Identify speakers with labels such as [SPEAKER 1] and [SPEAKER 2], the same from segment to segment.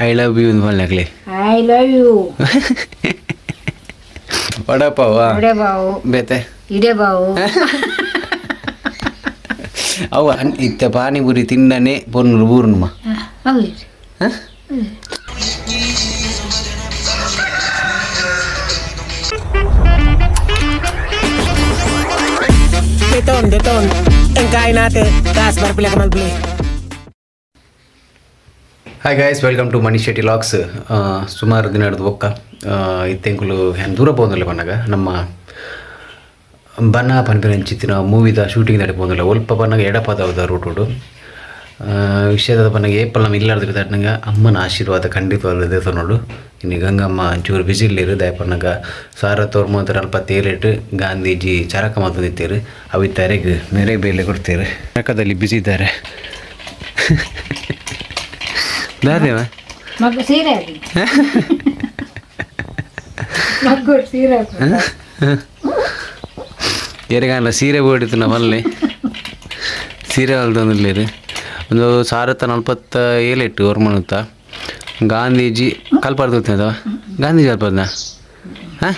[SPEAKER 1] I love you ಪನ್ಲೆ.
[SPEAKER 2] I love you.
[SPEAKER 1] Vada pav.
[SPEAKER 2] Vada pav.
[SPEAKER 1] ಬೇತೆ?
[SPEAKER 2] ಇಡೆಪಾವು.
[SPEAKER 1] ಅವು ಇತ್ತೆ ಪಾನಿಪುರಿ ತಿನ್ನನೆ ಪೊನ್ನು ಬೂರ್ನುಮ.
[SPEAKER 2] ಹೌದು.
[SPEAKER 3] Deton, deton. Ang kain natin. Taas para pila ka malbli.
[SPEAKER 1] Hi guys, welcome to Mani Shetty vlogs. ಸುಮಾರು ದಿನ ಹಿಡಿದು ಬೊಕ್ಕ ಇತ್ತೆಂಕುಲು ಹೆಂಗೆ ದೂರ ಪೋಂದಿಲ್ಲ ಪನ್ನಗ ನಮ್ಮ ಬನ್ನ ಪನ್ಪಿನಂಚಿತ್ತಿನ ಮೂವಿದ ಶೂಟಿಂಗ್ ನಡೆ ಪೋಂದಿಲ್ಲ. ಒಲ್ಪ ಪನ್ನಗ ಎಡಪದವದ ರೂಟುಡು ವಿಷಯದ ಪನ್ನಗ ಏಪಲ್ ನಮ್ಮ ಇಲ್ಲಾರ್ದಿರ್ತ ನಂಗೆ ಅಮ್ಮನ ಆಶೀರ್ವಾದ ಖಂಡಿತವಾದ ದೇವಸ್ಥಾನೋಡು. ಇನ್ನು ಗಂಗಮ್ಮ ಒಂಚೂರು ಬಿಸಿಲಿರು ದಯ ಪನ್ನಗ ಸಾರ ತೋರ್ಮಂತರ ಅಲ್ಪ ತೇರಿಟ್ಟು ಗಾಂಧೀಜಿ ಚರಕ ಮಾತಂದಿತ್ತೇರು ಅವಿತ್ತಾರೆಗ್ ಮೇರೆ ಬೇಲೆ ಕೊಡ್ತೇರು. ಚರಕದಲ್ಲಿ ಬಿಸಿ ಇದ್ದಾರೆ. ದಾದೇವ.
[SPEAKER 2] ಮಗು ಸೀರೆ ಹಾಕಿ, ಮಗು ಸೀರೆ ಹಾಕು.
[SPEAKER 1] ಎರೆಗಾನ ಸೀರೆ ಬೋಡಿತ್ತು ಮಲ್ಲೆ ಸೀರೆ ಹೊಲ್ದೊಂದಿಲ್ಲೇರು. ಒಂದು ಸಾವಿರದ ನಲ್ವತ್ತ ಏಳೆಟ್ಟು ಒರ್ಮನುತ್ತ ಗಾಂಧೀಜಿ ಕಲ್ಪಾರ್ದು ಅಥವಾ ಗಾಂಧೀಜಿ ಅಲ್ಪದ್ನ ಹಾಂ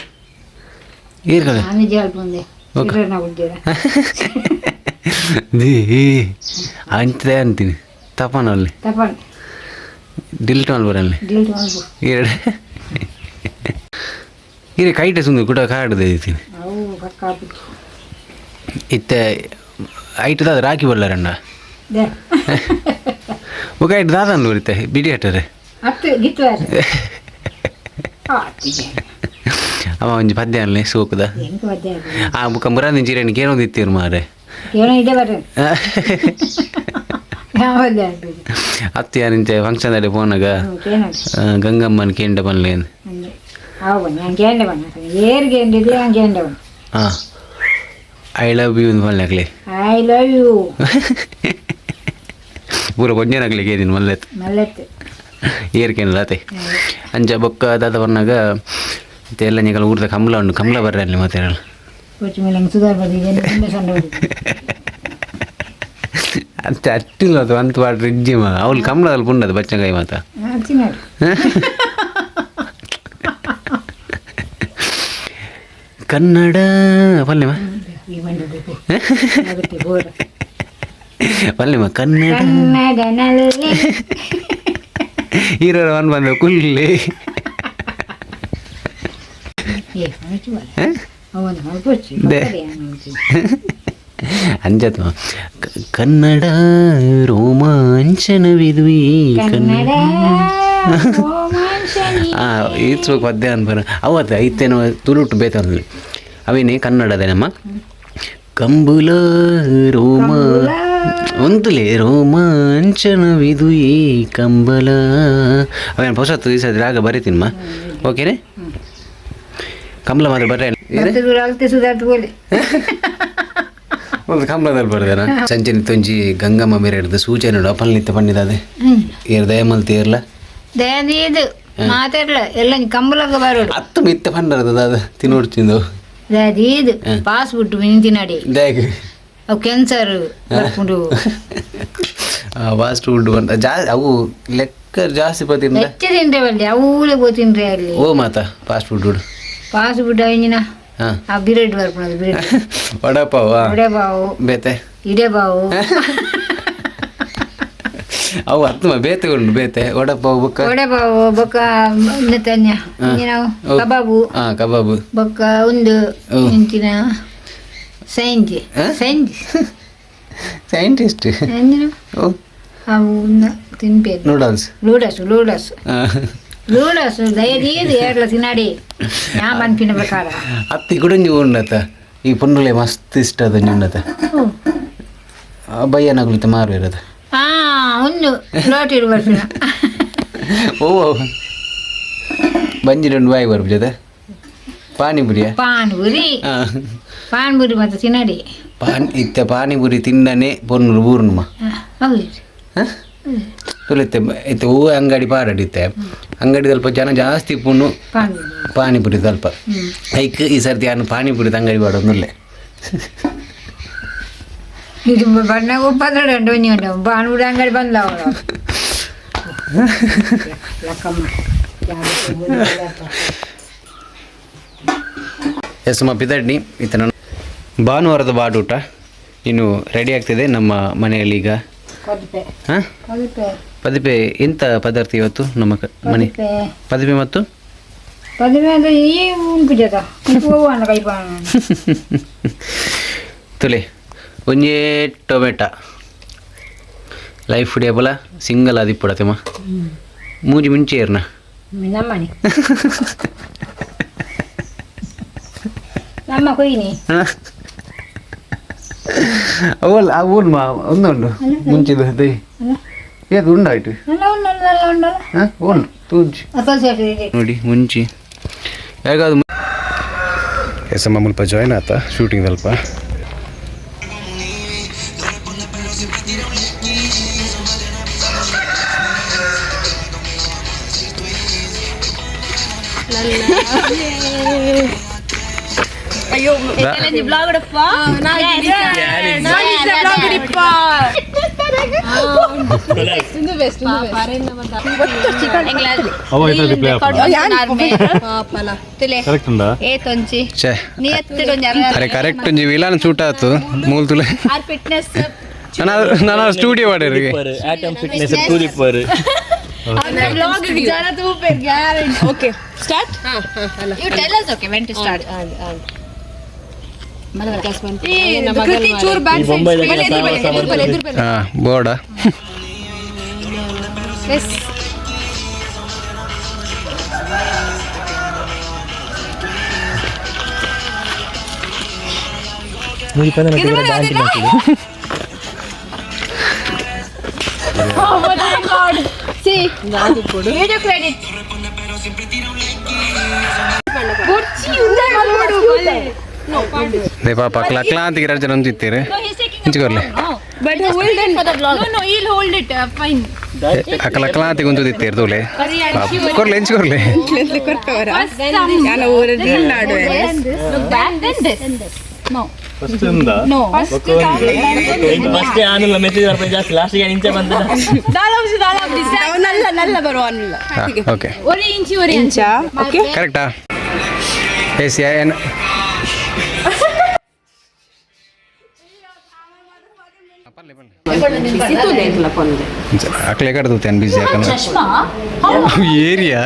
[SPEAKER 1] ಏರ್ ಕದ.
[SPEAKER 2] ಗಾಂಧೀಜಿ ಅಲ್ಪಂದೆ ಸೀರೆ ನಾವು ಉಡ್ತೀರ.
[SPEAKER 1] The ಅಂಚದೆ ಅಂತೀನಿ ತಪನ ಅಲ್ಲಿ.
[SPEAKER 2] ತಪನ್.
[SPEAKER 1] ಡಿಲ್ಟ್ ಮಲ್ಬರಲ್ಲಿ.
[SPEAKER 2] ಡಿಲ್ಟ್ ಮಾಡ್ಬು.
[SPEAKER 1] ಎರಡು ಇರೆ ಕೈಟೆ ಸುಂದು ಕೂಡ ಕಾಡ್ದೆ ಇದ್ದೀನಿ.
[SPEAKER 2] ಅವು ಪಕ್ಕ ಹಾಕ್ಬಿಟ್ಟು.
[SPEAKER 1] ಇತ್ತೆ ಐಟದ ಅದು ರಾಖಿ ಬಲ್ಲಾರಣ್ಣ.
[SPEAKER 2] They.
[SPEAKER 1] ಬೊಕ ಐಟ್ ದಾದನ್ ಬರುತ್ತೆ ಬಿಡಿ ಹಟ್ಟರೆ.
[SPEAKER 2] ಅತ್ತು ಗಿತ್ವಾರ.
[SPEAKER 1] ಅವ ಒಂಜಿ ಪದ್ಯ ಅಲ್ಲೇ ಸೋಕುದ.
[SPEAKER 2] ಎಂಕ ಪದ್ಯ ಅದು?
[SPEAKER 1] ಆ ಬುಕ್ಕ ಮುರಾದಿನ ಚೀರೆನ ಕೇಳೊಂದು ಇತ್ತೀರು ಮಾರೆ.
[SPEAKER 2] ಏನೋ ಇದೆ ಬರ್ರಿ, ಯಾವ ಪದ್ಯ ಆಗ್ತದೆ?
[SPEAKER 1] ಅತ್ತಿ ನಿಂಚೆ ಫಂಕ್ಷನ್ ಅಲ್ಲಿ ಪೋನಾಗ.
[SPEAKER 2] ಕೇನೋಡು.
[SPEAKER 1] ಗಂಗಮ್ಮನ ಕೇಂಡ ಪನ್ಲೇನ್.
[SPEAKER 2] ಅಂದೆ ಅವು ಬನ್ನಿ, ನಾನು ಕೇಂಡ ಬಣ್ಣ ಏರ್ ಕೇಂಡಿದ್ದೆ, ನಾನು ಕೇಂಡ ಬಣ್ಣ.
[SPEAKER 1] ಹಾಂ, I love you ಪನ್ಲೆ.
[SPEAKER 2] I love you.
[SPEAKER 1] ಪೂರ ಕೊಂಜನಾಗ್ಲಿಕ್ಕೆ ಏನಿನ್ ಮಲ್ಲೆತ್.
[SPEAKER 2] ಮಲ್ಲೆತ್ತು.
[SPEAKER 1] ಏರ್ ಕೇನಲ್ಲ ಅತೆ ಅಂಚ ಬೊಕ್ಕ ದಾದ ಪನ್ನಾಗ ಇತ್ತೆ ಎಲ್ಲ ನಿಕಲ್ ಊರ್ದ ಕಮ್ಲ ಉಂಡು, ಕಮ್ಲ ಬರ್ರೆ ಅಲ್ಲಿ ಮತ್ತೆ.
[SPEAKER 2] ಕೊಚ್ಚಿ ಮೇಲೆ ಸುಧಾರ್ ಬಂದಿದೆ, ತುಂಬ ಸಣ್ಣ ಹುಡುಗ.
[SPEAKER 1] ಅಂತೆ ಅಟ್ಟಿಲ್ಲ ಅದು ಅಂತ ಪಾಡ್ರೆ ಇಜ್ಜಿ ಮಗ ಅವಳು ಕಮ್ಲದಲ್ಲಿ ಪುಂಡದು ಬಚ್ಚಂಗಾಯಿ ಮಾತ.
[SPEAKER 2] ತಿನ್ನೋಡು.
[SPEAKER 1] ಕನ್ನಡ ಪಲ್ಲೆಮ.
[SPEAKER 2] ಈ ಮಂಡಿ ಬೇಕು ಆಗುತ್ತೆ ಬೋರ್.
[SPEAKER 1] ಪಲ್ಲೆಮ ಕನ್ನಡ.
[SPEAKER 2] ಕನ್ನಡನಲ್ಲಿ.
[SPEAKER 1] ಹೀರೋ ಒನ್ ಬಂದ ಕುಲ್ಲಿ.
[SPEAKER 2] ಏ ಮನಸ್ಸು ಬರ ಅವನು ಮಲ್ಪೊಚ್ಚಿ.
[SPEAKER 1] ದೆ. ಅಂಜತ್ ಕನ್ನಡ ರೋಮಾಂಚನವಿದು ಈ
[SPEAKER 2] ಕನ್ನಡ
[SPEAKER 1] ಕನ್ನಡ
[SPEAKER 2] ರೋಮಾಂಚನಿ.
[SPEAKER 1] ಆ ಈತ್ಸೋಕ್ ಪದ್ಯ ಅನ್ಬರ ಅವತ್ತ ಇತ್ತೇನೋ ತುಳುಟು ಬೇತಲ್ಲಿ ಅವೇನೇ ಕನ್ನಡದ ನಮ್ಮ ಕಂಬುಲ ರೋಮ ಒಂದುಲೆ ರೋಮಾಂಚನವಿದು ಈ ಕಂಬಲ ಅವೇನು ಹೊಸತ್ತು ಈ ಸತಿ ರಾಗ ಬರೀತೀನಮ್ಮ, ಓಕೆನೆ? ಕಮಲ ಮಾತ್ರ ಬರ್ರೆ.
[SPEAKER 2] ಮತ್ತೆ ದೂರ ಅಲ್ತೆ ಸುಧಾರ್ತು ಬೋಲೆ.
[SPEAKER 1] ಒಂದು ಕಂಬಳದಲ್ಲಿ ಬರ್ದೇನ ಸಂಚನೆ ತೊಂಜಿ ಗಂಗಮ್ಮ ಮೇರೆ ಹಿಡ್ದು ಸೂಚನೆ ನೋಡು ಪನ್ಲಿತ್ತ ಪನ್ನಿದಾದೆ ಏರ್ ದಯಮಲ್ ತೇರ್ಲ.
[SPEAKER 2] ದಯದೀದು ಮಾತಾಡ್ಲ ಎಲ್ಲ ಕಂಬಲಗ ಬರೋಡು.
[SPEAKER 1] ಹತ್ತು ಮಿತ್ತ ಪಂಡರದ ಅದು ತಿನ್ನೋಡ್ತಿಂದು.
[SPEAKER 2] ದಯದೀದು ಪಾಸ್ ಬಿಟ್ಟು ಮಿಂಚಿನಡಿ.
[SPEAKER 1] ದಯಗೆ.
[SPEAKER 2] ಅವು ಕ್ಯಾನ್ಸರ್ ಬರ್ಕೊಂಡು.
[SPEAKER 1] ಫಾಸ್ಟ್ ಫುಡ್ ಬಂತ ಜಾ ಅವು ಲೆಕ್ಕ ಜಾಸ್ತಿ ಪತಿಂದ.
[SPEAKER 2] ಹೆಚ್ಚು ತಿಂದ್ರೆ ಬಲ್ಲಿ ಅವೂಲೆ ತಿಂದ್ರೆ ಅಲ್ಲಿ.
[SPEAKER 1] ಓ ಮಾತಾ ಫಾಸ್ಟ್ ಫುಡ್.
[SPEAKER 2] ಪಾಸ್ ಬಿಟ್ಟು ಅವಿನ.
[SPEAKER 1] ಹಾಂ.
[SPEAKER 2] ಆ ಬಿರೆಡ್ ಬರ್ಕೊಳೋದು ಬಿರೆಡ್.
[SPEAKER 1] ವಡಪಾವ.
[SPEAKER 2] ವಡೆಪಾವು.
[SPEAKER 1] ಬೇತೆ?
[SPEAKER 2] ಇಡೆಪಾವು.
[SPEAKER 1] ಅವು ಹತ್ತು ಬೇತೆ ಉಂಟು ಬೇತೆ ವಡಪಾವು ಬೊಕ್ಕ.
[SPEAKER 2] ವಡೆಪಾವು ಬೊಕ್ಕ ಇನ್ನತನ್ಯ ನಾವು.
[SPEAKER 1] ಓ.
[SPEAKER 2] ಕಬಾಬು.
[SPEAKER 1] ಹಾಂ, ಕಬಾಬು.
[SPEAKER 2] ಬೊಕ್ಕ ಒಂದು
[SPEAKER 1] ಓ.
[SPEAKER 2] ಇಂಚಿನ ಸೈಂಜಿ.
[SPEAKER 1] ಹ?
[SPEAKER 2] ಸೈಂಜಿ.
[SPEAKER 1] ಸೈಂಟಿಸ್ಟ್.
[SPEAKER 2] ಎಂಜಿನ.
[SPEAKER 1] ಓ.
[SPEAKER 2] ಅವು ತಿನ್ಪೇರು.
[SPEAKER 1] ನೂಡಲ್ಸ್.
[SPEAKER 2] ಲೂಡಸ್ ಲೂಡಸ್ ಲೂಡಸ್ ದಯದೀದು ಏರ್ಲ ತಿನ್ನಾಡಿ ಯಾ ಮನ್ಪಿನ ಪ್ರಕಾರ.
[SPEAKER 1] ಅತ್ತಿ ಕುಡಂಜಿ ಉಂಡತ ಈ ಪೊನ್ನುಲೆ ಮಸ್ತ್ ಇಷ್ಟ ಅದ ಉಂಡತ ಬಯ್ಯನಾಗ್ಲಿತ್ತ ಮಾರು ಇರೋದು.
[SPEAKER 2] ಹಾ ಒಂದು ಲೋಟಿಡು ಬರ್ಪಿನ.
[SPEAKER 1] ಓ ಬಂಜಿ రెండు ಬಾಯಿ ಬರ್ಬಿಜದ ಪಾನಿಪುರಿಯ.
[SPEAKER 2] ಪಾನ್ಪುರಿ. ಪಾನ್ಪುರಿ ಮತ್ತೆ ತಿನ್ನಡಿ.
[SPEAKER 1] ಪಾನ್ ಇತ್ತೆ ಪಾನಿಪುರಿ ತಿನ್ನನೆ ಪೊನ್ನುಲು ಬೂರ್ನುಮ.
[SPEAKER 2] ಹೌದು.
[SPEAKER 1] ತುಲಿತ್ತೆ ಇತ್ತೆ ಹೂ ಅಂಗಡಿ ಪಾರಡಿತ್ತೆ ಅಂಗಡಿ ಸ್ವಲ್ಪ ಜನ ಜಾಸ್ತಿ ಪುಣ್ಣು.
[SPEAKER 2] ಪಾನ್ಪುರಿ.
[SPEAKER 1] ಪಾನಿಪುರಿ ಸ್ವಲ್ಪ ಐಕ್ ಈ ಸರ್ತಿ ಯಾನು ಪಾನಿಪುರಿ ಅಂಗಡಿ ಪಾಡೊಂದುಲ್ಲೆ.
[SPEAKER 2] ಇದು ಬಣ್ಣ ಉಪ್ಪಂದ್ರೆ ಒಂಜಿ ಉಂಟು ಪಾನ್ಪುರಿ ಅಂಗಡಿ ಬಂದ ಅವಳು. Lakkamma.
[SPEAKER 1] S ಅಮ್ಮ ಪಿದಡ್ನಿ ಈತನ ಭಾನುವಾರದ ಬಾಡೂಟ ಇನ್ನು ರೆಡಿ ಆಗ್ತಿದೆ ನಮ್ಮ ಮನೆಯಲ್ಲಿ ಈಗ.
[SPEAKER 2] ಕೊದಿಪೆ.
[SPEAKER 1] ಹಾಂ.
[SPEAKER 2] ಕೊದಿಪೆ.
[SPEAKER 1] ಪದಿಪೆ ಎಂತ ಪದಾರ್ಥ ಇವತ್ತು ನಮ್ಮ ಮನೆ?
[SPEAKER 2] ಪದಿಪೆ.
[SPEAKER 1] ಪದಿಪೆ ಮತ್ತು
[SPEAKER 2] ಪದಿಪೆ ಅಂದ್ರೆ ಈ ಉಂಟು ಜೊತೆ ಹೋಗುವ ಕೈಪ.
[SPEAKER 1] ತುಲೆ ಒಂಜೇ ಟೊಮೆಟೊ ಲೈಫ್ ಡೇಬಲ ಸಿಂಗಲ್ ಆದಿಪ್ಪುಡತೆಮ್ಮ ಮೂಜಿ ಮುಂಚೆ ಏರ್ನ.
[SPEAKER 2] ನಮ್ಮನೆ ನಮ್ಮ ಕೊಯ್ನಿ.
[SPEAKER 1] ಅವಲ್ಲ ಅವನ್ ಮಾ ಒಂದುಂಡು ಮುಂಚಿದ ದೈ ಏದು ಉಂಡಾಯ್ತು.
[SPEAKER 2] നല്ല ಉಂಡಲ್ಲ, നല്ല ಉಂಡಲ್ಲ.
[SPEAKER 1] ಹಾಂ ಉಂಡು ತೂಜಿ.
[SPEAKER 2] ಅಸಲ್ ಸೇರಿದೆ.
[SPEAKER 1] ನೋಡಿ ಮುಂಚಿ ಹೇಗಾದ್ರು ಎಸ್ ಅಮ್ಮ ಮುಲ್ಪ ಜಾಯ್ನ್ ಆತ ಶೂಟಿಂಗ್ ಅಲ್ಪ. ಛೇ, ಅರೆ ಕರೆಕ್ಟ್ ಒಂಜಿ ವಿಲಾನ್ ಸೂಟ್ ಆತು ಮೂಲ್ ತುಲೆ.
[SPEAKER 4] ಫಿಟ್ನೆಸ್.
[SPEAKER 1] ನಾನು ನಾನು ಸ್ಟುಡಿಯೋ ಮಾಡಿರಿ.
[SPEAKER 5] ಆಟಮ್ ಫಿಟ್ನೆಸ್ ತೂದಿಪ್ಪರು.
[SPEAKER 4] Okay, start. You tell us, okay, when to start. Kriti ಚೂರ್ ಬ್ಯಾಕ್.
[SPEAKER 5] ಈ ಬೊಂಬೈದಾಗೆಲ್ಲ ಸಾಮಾನು.
[SPEAKER 1] ಹಾಂ ಬೋರ್ಡ.
[SPEAKER 4] S. C video credit.
[SPEAKER 1] They ಪಾಪ ಅಕ್ಲ ಅಕ್ಲಾಂತಿಗೆ ಎರಡು ಜನ ಅಂತಿತ್ತೀರಿ ಇಂಚಿಕೊರ್ಲೆ.
[SPEAKER 4] But hold it for the vlog. No, no, he'll hold it. Fine.
[SPEAKER 1] ಅಕ್ಲ ಅಕ್ಲಾಂತಿಗೆ ಒಂಚೂರು ತೂಲೆ ಪಾಪ ಕೊರ್ಲೆ ಇಂಚಿಕೊರ್ಲೆ.
[SPEAKER 4] Look back, then this. No.
[SPEAKER 5] First ಇಂದ.
[SPEAKER 4] No.
[SPEAKER 5] First ಆನಲ್ಲ message ಬರ್ಪೆ ಜಾಸ್ತಿ ಲಾಸ್ಟ್ ಗೆ ಇಂಚೆ ಬಂದ.
[SPEAKER 1] ಹಾಂ ಓಕೆ.
[SPEAKER 4] ಒರಿ ಇಂಚಿ ಒರಿ ಇಂಚ.
[SPEAKER 3] ಓಕೆ.
[SPEAKER 1] ಕರೆಕ್ಟಾ? ಎಸ್ ಏನು ಅಕ್ಲೆ ಕಡ್ದು ಬಿಸಿ ಯಾಕಂದ್ರೆ ಏರಿಯಾ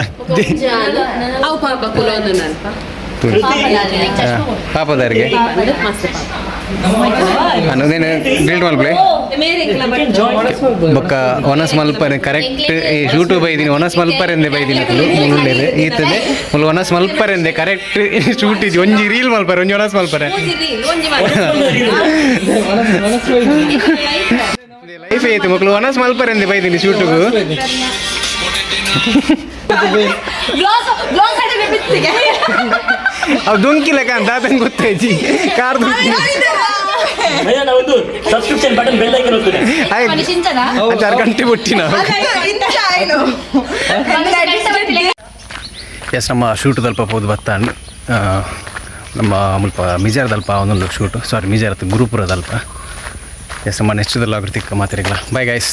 [SPEAKER 1] ಪಾಪದಾರಿಗೆ ಅನ್ನೋದೇನು ಬಿಲ್ಡ್ ಮಲ್ಪ್ಲೆ ಬೊಕ್ಕ ಒನಸ್ ಮಲ್ಪರೆ ಕರೆಕ್ಟ್ ಈ ಶೂಟು ಬೈದಿನಿ ಒನಸ್ ಮಲ್ಪರೆಂದೆ ಬೈದಿನಿ ಮುಳ್ಳುಂಡೇರು ಈತದೆ ಮುಳ್ಳು ಒನಸ್ ಮಲ್ಪರೆಂದೆ ಕರೆಕ್ಟ್ ಶೂಟ್ ಇಜ್ಜಿ ಒಂಜಿ ರೀಲ್ ಮಲ್ಪರೆ ಒಂಜಿ ಒನಸ್ ಮಲ್ಪರೆ ಲೈಫ್ ಐತೆ ಮಕ್ಕಳು ಒನಸ್ ಮಲ್ಪರೆಂದೆ ಬೈದಿನಿ ಶೂಟುಗು.
[SPEAKER 4] ಬ್ಲಾಗ್ ಕಡೆ ಬಿತ್ತಿಗೆ.
[SPEAKER 1] ಅವು ದೊಂಕಿ ಲೆಕ್ಕ ಅಂತ ಆತಂಗೆ ಗೊತ್ತಾಯ್ತು ಕಾರ್ ದೊಂಕಿ.
[SPEAKER 5] ಮೈದಾನ ಒಂದು subscription button bell icon ಒತ್ತುನೆ.
[SPEAKER 1] ಆಯ್ತು 6 ಗಂಟೆ ಬಿಟ್ಟಿನ. ಎಸ್ ನಮ್ಮ ಶೂಟ್ ದಲ್ಪ ಪೋದು ಬತ್ತಾಂಡ್ ನಮ್ಮ ಮುಲ್ಪ ಮಿಜಾರ್ ದಲ್ಪ ಒಂದೊಂದು ಶೂಟು ಸಾರಿ ಮಿಜಾರ್ ಗುರುಪುರ ದಲ್ಪ. ಎಸ್ ನಮ್ಮ ನೆಕ್ಸ್ಟ್ ದಲ್ಲ ತಿಕ್ಕ ಮಾತಿರಲ್ಲ. Bye guys.